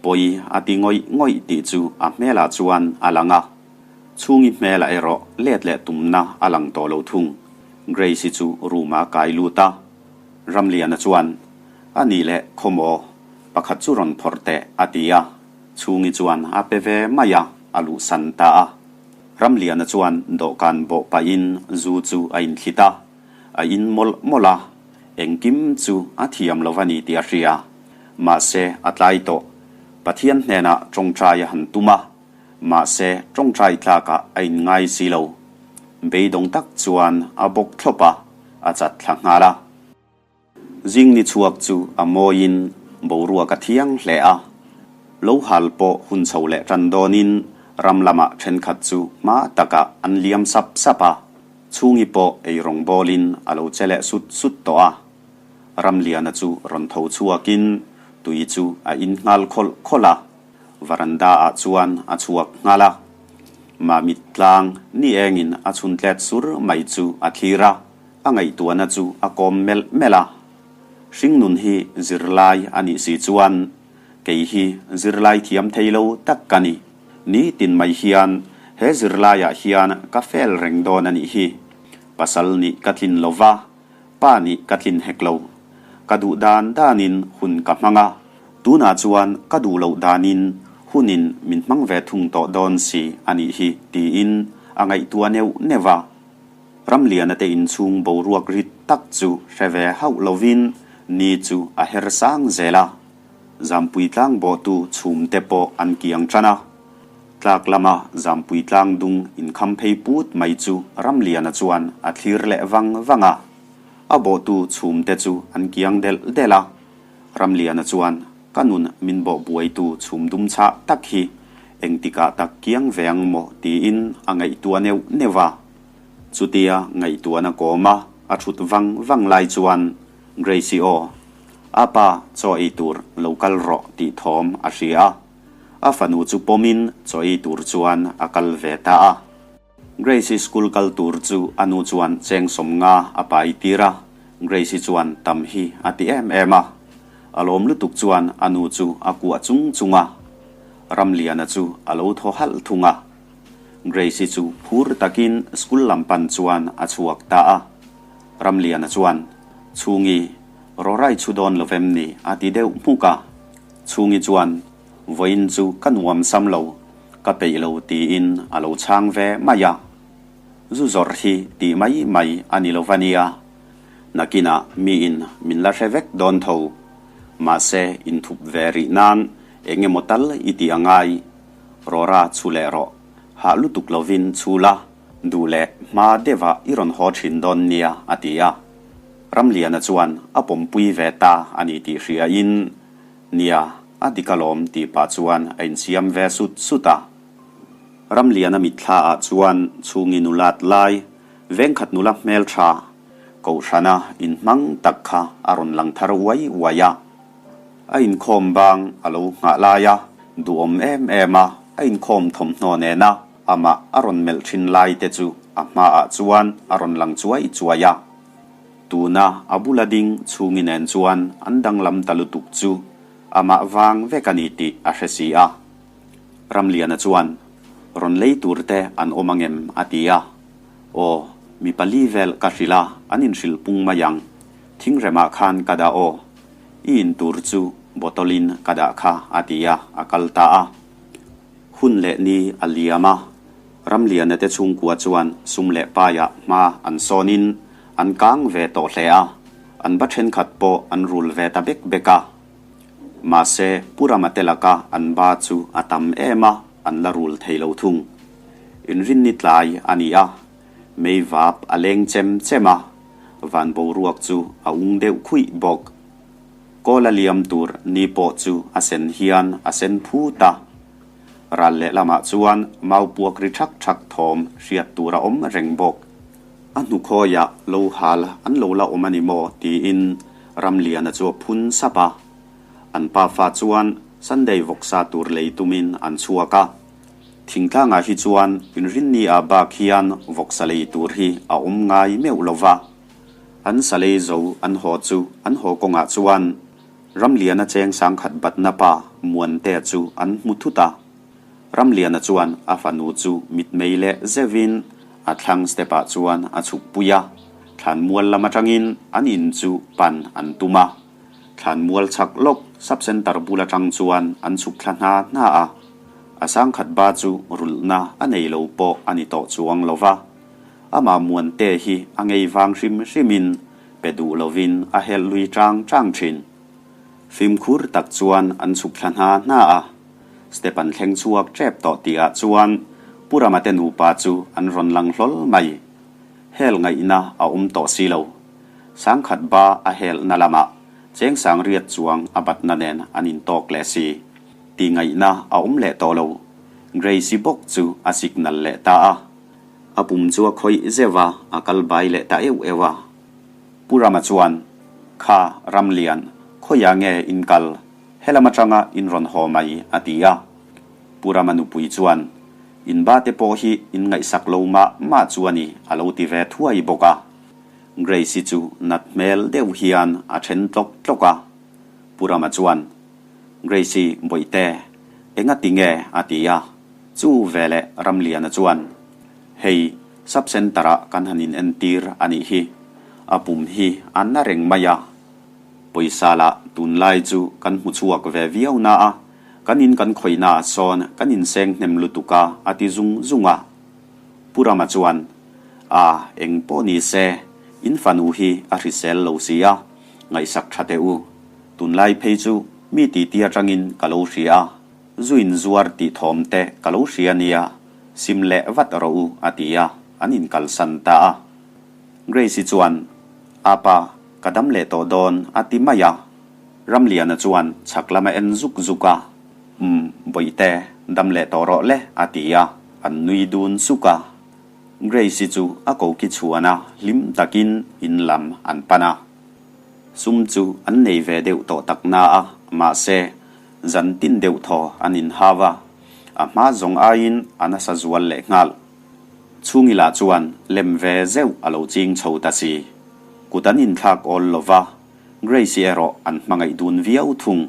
pawi a ti ngawih ngawih tih chu a hmelah chuan a lang a. Chhungi hmelah erawh let leh tumna a lang tawh lo thung. Grace-i chu room-ah a kai lut a. Ramliana chuan, A nih leh khawmaw, pakhat chu rawn phawrh teh a ti a. Chhungi chuan a pe ve mai a, a luhsan ta a. Ramliana chuan dawhkan bawh pahin zu chu a inthlit a, a in mawlh mawlh a, engkim chu a thiam lo va ni tih a hria. Mahse, a tlai tawh. Pathian hnenah tawngtai a han tum a, mahse tawngtai tlakah a inngai si lo. Beidawng tak chuan a bawk thlawp a, a chat thla nghal a. Zing ni chhuak chu a mawiin boruak a thiang hle a, lo hal pawh hun chho leh tan dawnin ram lamah thenkhat chu hma takah an liam sap sap a, chhungi pawh eirawng bawlin a lo che leh sut sut tawh a. Ramliana chu rawn tho chhuakin tui chu a in nghal khawlh khawlh a, varanda ah chuan a chhuak nghal a. Mamit tlang ni engin a chhun tlet sur mai chu a thlir a. A ngaihtuahna chu a kawm melh melh a, Hringnun hi zirlai a nih si chuan kei hi zirlai thiam thei lo tak ka ni. Nitin mai hian he zirlaiah hian ka fail reng dawn a nih hi. Pasal nih ka tlin lo va, pa nih ka tlin hek lo. Ka duh dan danin hun ka hmang a, tunah chuan ka duh loh danin hunin min hmang ve thung tawh dawn si a nih hi tiin a ngaihtuah neuh neuh a. Ramliana te inchhung boruak rit tak chu hre ve hauh lovin ni chu a her sang zel a, Zampui tlang bawhtu chhum te pawh an kiang tan a. Tlak lama Zampui tlang dung inkham phei put mai chu Ramliana chuan a thlir leh vang vang a. A bawhtu chhum te chu an kiang delh delh a. Ramliana chuan ka nun min bawh buaitu chhum dum chhah tak hi engtikah tak kiang ve ang maw tiin a ngaihtuah neuh neuh a. Chutia ngaihtuahna kawma a thut vang vang lai chuan Grace-i aw, a pa chaw ei tur lo kal rawh tih thawm a hria a. A fanu chu pawmin chaw ei tur chuan a kal ve ta a. Grace-i school kal tur chu a nu chuan cheng 50 a pai tir a, Grace-i chuan tam hi a ti em em a. A lawm lutuk chuan a nu chu a kuah chung chung a. Ramliana chu a lo thaw halh thung a. Grace-i chu phur takin school lam pan chuan a chhuak ta a. Ramliana chuan, Chhungi, rawrai chhu dawn lo vem ni? a ti deuh hmuk a. Chhungi chuan, Vawiin chu ka nuam sam lo, ka peih lo tiin a lo chhang ve mai a. Zu zawrh hi tih mai mai a ni lo va nia. Nakinah miin min la hre vek dawn tho. Mahse, inthup ve rih nan eng emaw tal i tih a ngai. Rawra chhu leh rawh, hah lutuk lovin chhu la, duh leh hma deuhah i rawn haw thin dawn nia, a ti a. Ramliana chuan a pawmpui ve ta a ni tih hriain, Nia, a dik alawm tih pah chuan a insiam ve sut sut a. Ramliana mitthlaah chuan chhungi nulat lai, vengkhat nula hmeltha, Kohhrana inhmang tak kha a rawn lang thar uai uai a. A inkhawm bang a lo nghah lai a, duhawm em em a, a inkhawm thawmhnaw nena amah a rawn melh thin lai te chu a hmaah chuan a rawn lang chuai chuai a. Tuna a bula ding chhungi nen chuan an danglam ta lutuk chu amah vang vek a ni tih a hre si a. Ramliana chuan, Rawn lei tur te an awm angem? a ti a. Aw, mi pali vel ka hrilh a, an inhrilh pung mai ang. Thingremah khan ka dah aw. I in tur chu bottle in ka dah kha a ti a, a kal ta a. Hun leh ni a liam a, Ramliana te chhungkua chuan sum leh paiah hma an sawn in an kang ve tawh hle a, an ba thenkhat pawh an rul ve ta bek bek a. Mahse, Pu Rama te laka an ba chu a tam em a, an la rul thei lo thung. Inrinni tlai a ni a, mei vap a leng chem chem a, van boruak chu a ung deuh khuih bawk. Kawl a liam tur ni pawh chu a sen hian a sen phut a. Ral lehlamah chuan mau puak ri thak thak thawm hriat tur a awm reng bawk. A hnukhawiah lo hal an lo la awm a ni maw tiin Ramliana chu a phun sap a. An pafa chuan Sunday vawksa tur lei tumin an chhuak a. Thingtlangah hi chuan inrinni ah bak hian vawksa lei tur hi a awm ngai meuh lo va. An sa lei zo an haw chu an haw kawngah chuan Ramliana cheng sangkhat batna pa Muantea chu an hmu thut a. Ramliana chuan a fanu chu mitmei leh zeuhin a thlang step ah chuan a chhuk pui a. Thlanmual lam atangin an in chu pan an tum a. Thlanmual chhak lawk Sub Centre bul atang chuan an chhuk thla hna hna a, a sangkhat ba chu rulhna a nei lo pawh a ni tawh chuang lo va. Amah Muante hi a ngei vang hrim hrimin pe duh lovin a helh lui chang chang thin. Fimkhur tak chuan an chhuk thla hna hna a, step an thleng chhuak tep tawh tihah chuan Pu Rama te nupa chu an rawn lang hlawl mai. Hel ngaihna a awm tawh si lo. Sangkhat ba a helhna lamah cheng sangriat chuang a batna nen an intawk leh si. Tih ngaihna a awm leh tawh lo. Grace-i bawk chu a signal leh ta a. A pum chu a khawih zeuh a, a kal bai leh ta euh euh a. Pu Rama chuan, Kha, Ramlian, khawiah nge in kal? Helam atanga in rawn haw mai, a ti a. Pu Rama nupui chuan, In ba te pawh hi in ngaihsak lo mah mah chu a ni, a lo ti ve thuai bawk a. Grace-i chu nat hmel deuh hian a then tlawk tlawk a. Pu Rama chuan, Grace-i bawihte, engati nge? a ti a. Chu veleh Ramliana chuan, Hei, Sub Centre-ah kan han inentir a nih hi. A pum hi a na reng mai a. Pawisa lah tunlai chu kan hmu chhuak ve viau na a, kan in kan khawihnaah sawn kan inseng hnem lutuk a, a ti zung zung a. Pu Rama chuan, A, eng pawh ni se, in fanu hi a hrisel lo si a, ngaihsak tha teh u. Tunlai phei chu mi titi atangin ka lo hria a. Zu in zuar tih thawm te ka lo hria nia, sim leh vat rawh u a ti a, an inkalsan ta a. Grace-i chuan, Apa, ka dam leh tawh dawn a ti mai a. Ramliana chuan chhak lam a en zuk zuk a, Umm, bawihte, dam leh tawh rawh le a ti a, an nui dun suk a. Grace-i chu a koki chhuan a, hlim takin in lam an pan a. Sum chu an nei ve deuh tawh tak na a, mahse, Zan tin deuh thaw an inhau a, a hma zawng aiin a nasa zual leh nghal. Chhungila chuan lem ve zeuh a lo ching chho ta si. Kut an inthlak awl lo va, Grace-i erawh an hmangaih dun viau thung.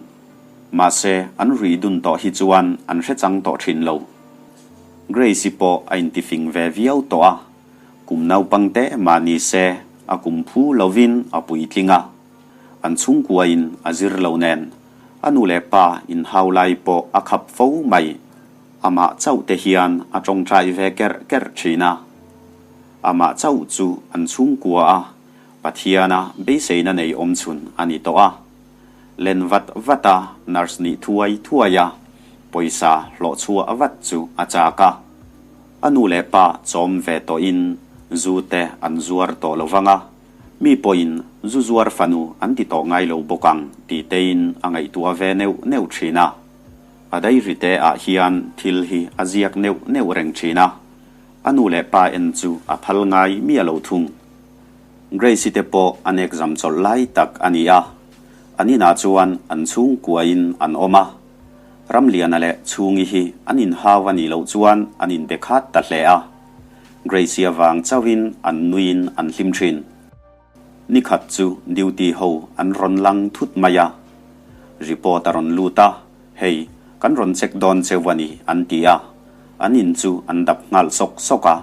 Mahse, an ruih dun tawh hi chuan an hre chang tawh thin lo. Grace-i pawh a intifing ve viau tawh a, kum naupang te mah ni se a kum phu lovin a puitling a. An chhungkuain a zir lo nen, a nu leh pa inhau lai pawh a khap fo mai. Amah chauh te hian a tawngtai ve kerh kerh thin a. Amah chauh chu an chhungkua a, Pathiana beiseina nei awm chhun a ni tawh a. Len vat vat a, nurse nih thuai thuai a, pawisa hlawh chhuah vat chu a chak a. A nu leh pa chawm ve tawhin zu te an zuar tawh lo vang a. Mi pawhin zu zuar fanu an ti tawh ngai lo bawk ang ti tein a ngaihtuah ve neuh neuh thin a. A diary te ah hian thil hi a ziak neuh neuh reng thin a, a nu leh pa en chu a phal ngai miah lo thung. Grace-i te pawh an exam chawlh lai tak a ni a, an inah chuan an chhungkuain an awm a. Ramliana leh Chhungi hi an inhau a nih loh chuan an inbe khat ta hle a. Gracie avang chauhin an nuiin an hlim thin. Nikhat chu duty ho an rawn lang thut mai a. Report a rawn lut a, hei, kan rawn check dawn cheu a ni an ti a, an in chu an dap nghal sawk sawk a.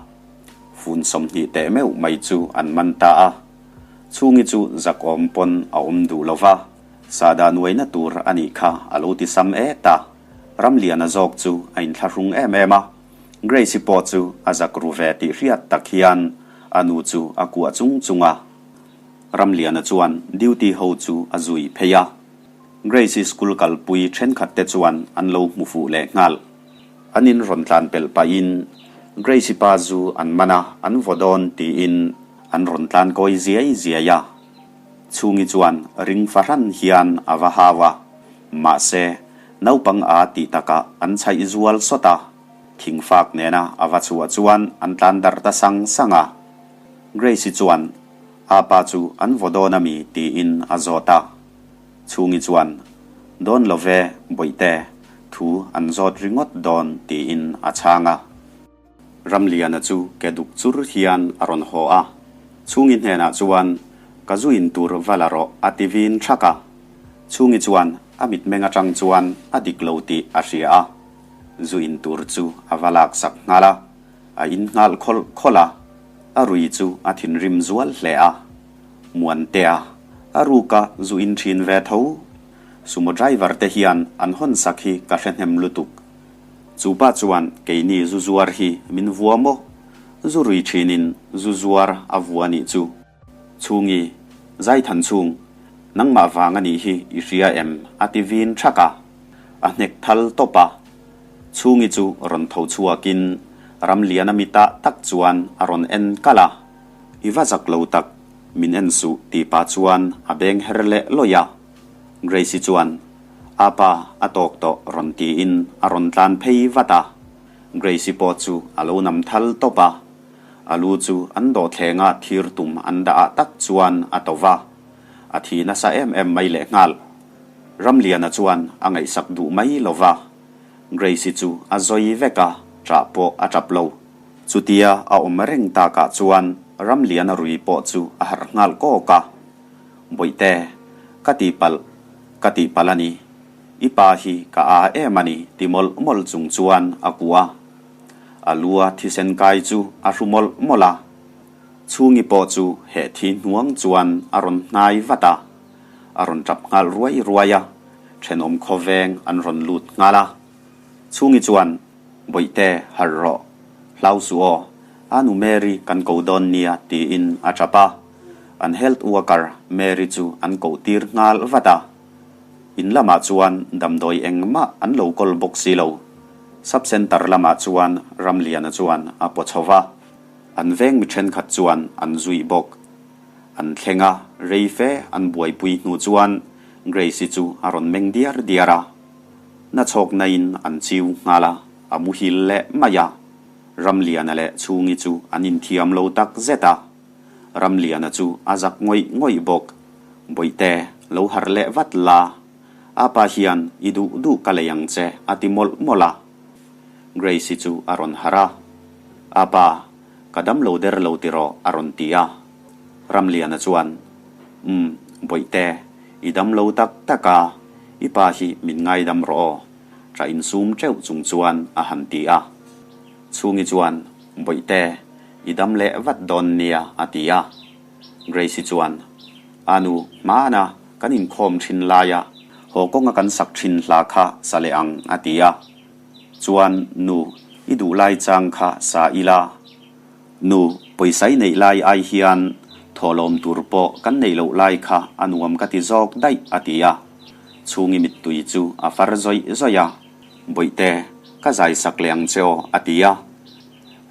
Fun 20 teh meuh mai chu an man ta a. Chhungi chu zakawm pawn a awm duh lo va, sahdah nuaina tur a nih kha a lo ti sam et a. Ramliana zawk chu a inthlahrung em em a. Grace-i pawh chu a zak ru ve tih hriat tak hian a nu chu a kuah chung chung a. Ramliana chuan duty ho chu a zui phei a. Grace-i school kalpui thenkhat te chuan an lo hmu fuh leh nghal. An in rawn tlan pelh pahin Grace-i pa zu an man a, an vaw dawn tiin an rawn tlan kawi ziai ziai a. Chhungi chuan ring fahran hian a va hau a. Mahse, naupang a tih takah an chhaih zual sawt a, thingfak nena a va chhuah chuan an tlan darh ta sang sang a. Grace-i chuan, A pa chu an vaw dawn a mi? tiin a zawt a. Chhungi chuan, Dawn lo ve, Bawihte, thu an zawt ringawt dawn, tiin a chhang a. Ramliana chu ke duk chur hian a rawn haw a, Chhungi hnenah chuan, Ka zu in tur va la rawh, a ti vin thak a. Chhungi chuan a mitmeng atang chuan a dik lo tih a hria a, zu in tur chu a va laksak nghal a, a in nghal khawlh khawlh a, a rui chu a thinrim zual hle a. Muantea, a ruka zu in thin ve tho. Sumo driver te hian an hawn sak hi ka hre hnem lutuk. Chu pa chuan keini zu zuar hi min vua maw? Zu rui thinin zu zuar a vua nih chu. Chhungi, Zaithan chhung, nangmah vang a nih hi i hria em? a ti vin thak a. A hnek thal tawp a. Chhungi chu rawn tho chhuakin Ramliana mitah tak chuan a rawn en kalh a. I va zak lo tak, min en suh tih pah chuan a beng her leh lawih a. Grace-i chuan, Apa, a tawk tawh rawn tiin a rawn tlan phei vat a. Grace-i pawh chu a lo nam thal tawp a. A lu chu an dawhthleng a thir tum an dah ah tak chuan a to va. A thi nasa em em mai lehnghal. Ramliana chuan a ngaihsak duh mai lo va. Grace-i chu a zawi vek a, ṭah pawh a ṭap lo. Chutia a awm reng takah chuan Ramliana rui pawh chu a harh nghal kawk a. Bawihte, ka tihpalh, ka tihpalh a ni. I pa hi ka â em a ni ti mawlh mawlh chung chuan a kuah a. A lua thisen kai chu a hru mawlh mawlh a. Chhungi pawh chu heh thi hnuang chuan a rawn hnai vat a. A rawn tap nghal ruai ruai a, thenawm khawveng an rawn lut nghal a. Chhungi chuan, Bawihte, harh rawh. Hlau suh aw, a nu Mary kan ko dawn nia tiin a tap a. An health worker Mary chu an koh tir nghal vat a. In lamah chuan damdawi engmah an lo kawl bawk si lo. Sub centre lamah chuan Ramliana chuan a paw chho va, an veng mi thenkhat chuan an zui bawk. An thleng a, rei fe an buaipui hnu chuan Grace-i chu a rawn meng diar diar a. Na chhawknain an chiu nghal a, a muhil leh mai a. Ramliana leh Chhungi chu an inthiam lo tak zet a. Ramliana chu a zak ngawih ngawih bawk. Bawihte, lo harh leh vat la. A pa hian i duh duh ka lei ang che a ti mawlh mawlh a. Grace-i chu a rawn harh a. A pa, ka dam lo der lo tiraw a rawn ti a. Ramliana chuan, Umm, Bawihte, i dam lo tak tak a, i pa hi min ngaidam rawh aw, ṭah insum ṭeuh chung chuan a han ti a. Chhungi chuan, Bawihte, i dam leh vat dawn nia a ti a. Grace-i chuan, A nu, hmana kan inkhawm thin laia haw kawnga kan sak thin hla kha sa leh ang a ti a. Chuan, Nu, i duh lai chang kha sa ila. Nu, pawisa i neih lai ai hian thawhlawm tur pawh kan neih loh lai kha a nuam ka ti zawk daih a ti a. Chhungi mittui chu a far zawih zawih a. Bawihte, ka zai sak leh ang che aw a ti a.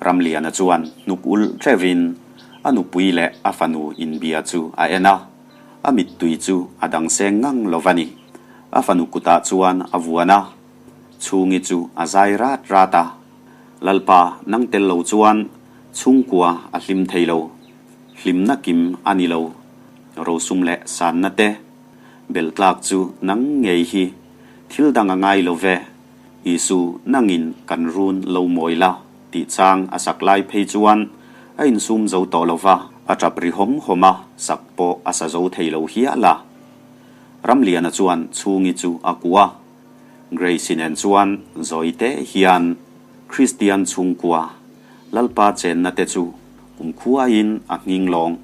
Ramliana chuan hnuk ulh ṭeuhin a nupui leh a fanu inbia chu a en a, a mittui chu a dang seng ngang lo va ni. A fanu kutah chuan a vuan a, Chhungi chu a zai rat rat a. Lalpa, nang tel lo chuan chhungkua a hlim thei lo. Hlimna kim a ni lo. Rosum leh sanna te belhtlak chu nang ngei hi thil dang a ngai lo ve. Isu, nangin kan run lo mawi la, tih chang a sak lai phei chuan a insum zo tawh lo va, a tap ri hawm hawm a, sak pawh a sa zo thei lo hial a. Ramliana chuan Chhungi chu a kuah a, Grace-i nen chuan zawi teh hian Kristian chhungkua Lalpa chenna te chu kumkhuain a nghing lawng,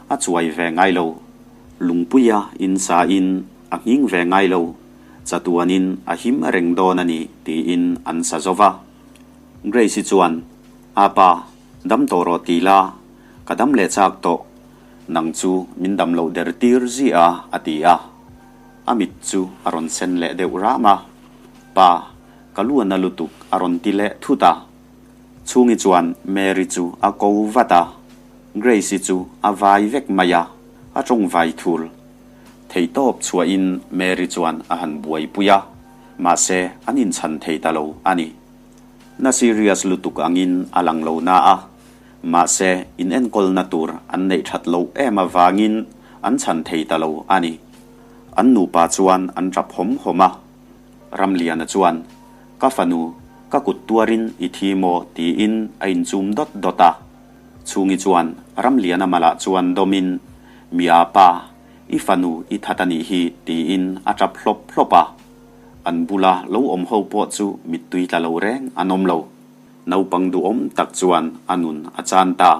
a chuai ve ngai lo. Lungpuia insain a nghing ve ngai lo. Chatuanin a him reng dawn a ni tiin an sa zo va. Grace-i chuan, A pa, dam tawh rawh ti la, ka dam leh chak tawh, nang chu min dam loh der tir zia a, a ti a. A mit chu a rawn sen leh deuh ram a. Pa, ka lu a na lutuk a rawn ti leh thut a. Chhungi chuan Mary chu a ko vat a. Grace-i chu a vai vek mai a, a tawng vai thul. Theihtawp chhuahin Mary chuan a han buaipui a, mahse an inchhan thei ta lo a ni. Na serious lutuk angin a lang lo na a, mahse inenkawlna tur an neih that loh em avangin an chhan thei ta lo a ni. An nupa chuan an tap hawm hawm a. Ramliana chuan, Ka fanu, ka kut tuarin i thi maw? tiin a inchum dawt dawt a. Chhungi chuan Ramliana malah chuan dawmin, Mia pa, i fanu i that a nih hi, tiin a tap hlawp hlawp a. An bula lo awm ho pawh chu mittui tla lo reng an awm lo. Naupang duhawm tak chuan a nun a chan ta.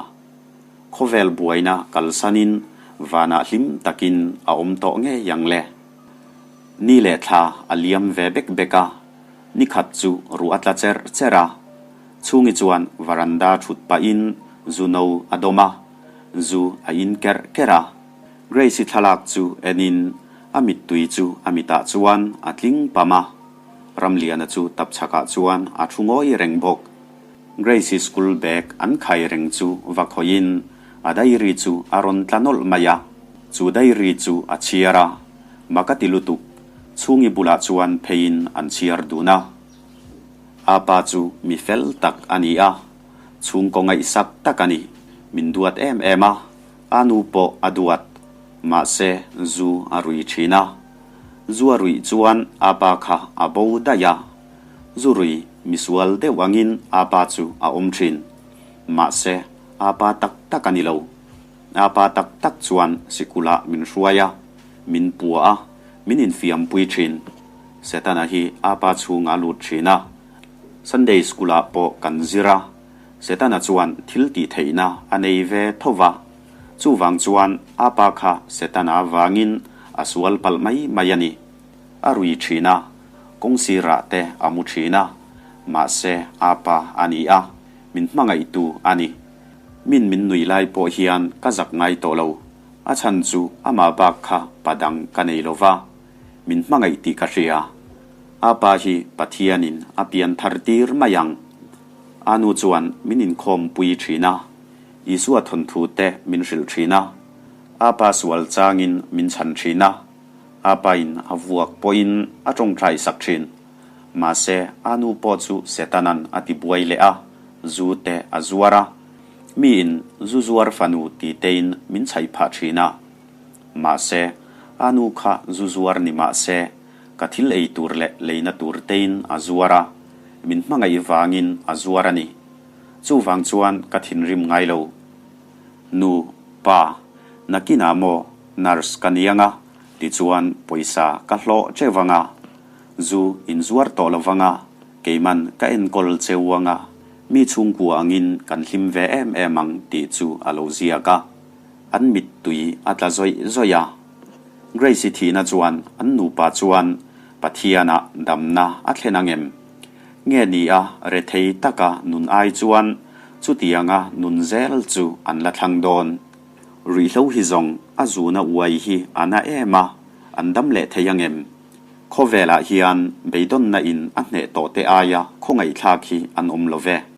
Khawvel buaina kalsanin vanah hlim takin a awm tawh ngei ang le. Ni leh thla a liam ve bek bek a, ni khat chu ruah a tla cherh cherh a. Chhungi chuan varanda thut pahin zu no a dawm a, zu a in kerh kerh a. Grace-i thlalak chu enin a mittui chu a mitah chuan a tling pam a. Ramliana chu tapchhakah chuan a thu ngawi reng bawk. Grace-i school bag an khai reng chu va khawihin a diary chu a rawn tla nawlh mai a, chu diary chu a chhiar a, mak a ti lutuk, chhungi bulah chuan pheiin an chhiar dun a. A pa chu mi fel tak a ni a, chhungkaw ngaihsak tak a ni, min duat em em a, a nu pawh a duat, mahse zu a rui thin a. Zu a ruih chuan a pa kha a bo daih a, zu rui misual deuh angin a pa chu a awm thin. Mahse, a pa tak tak a ni lo. A pa tak tak chuan sikulah min hruai a, min pua a, min infiampui thin. Setana hi a pa chhungah a lut thin a. Sunday school-ah pawh kan zir a, Setana chuan thil tih theihna a nei ve tho va. Chuvang chuan a pa kha Setana avangin a sual palh mai mai a ni. A rui thin a, kawng sirah te a mu thin a, mahse a pa a ni a, min hmangaihtu a ni. Min min nui lai pawh hian ka zak ngai tawh lo, a chhan chu amah bak kha pa dang ka nei lo va, min hmangaih tih ka hria. A pa hi Pathianin a pian thar tir mai ang. A nu chuan min inkhawm pui thin a, Isua thawnthu te min hrilh thin a, a pa sual changin min chhan thin a, A pain a vuak pawhin a tawngtai sak thin. Mahse, a nu pawh chu Setanan a ti buai leh a, zu te a zuar a. Miin zu zuar fanu ti tein min chhaih phah thin a. Mahse, a nu kha zu zuar ni mah se, ka thil ei tur leh leina tur tein a zuar a, min hmangaih vangin a zuar a ni. Chuvang chuan ka thinrim ngai lo. Nu, pa, nakinah maw Nurse ka ni anga, tichuan pawisa ka hlawh teuh anga, zu inzuar tawh lo vanga, keiman ka enkawl cheu anga, mi chhungkua angin kan hlim ve em em ang tih chu a lo ziak a. An mittui a tla zawih zawih a. Grace-i thihna chuan an nupa chuan Pathianah damna a thlen ang em? Nge ni a rethei taka nun ai chuan chutianga nun zel chu an la thlang dawn? Ruihhlo hi zawng a zuna uai hi a na em a, an dam leh thei ang em? Khawvelah hian beidawnna in a hneh tawh te aia khawngaihthlak hi an awm lo ve.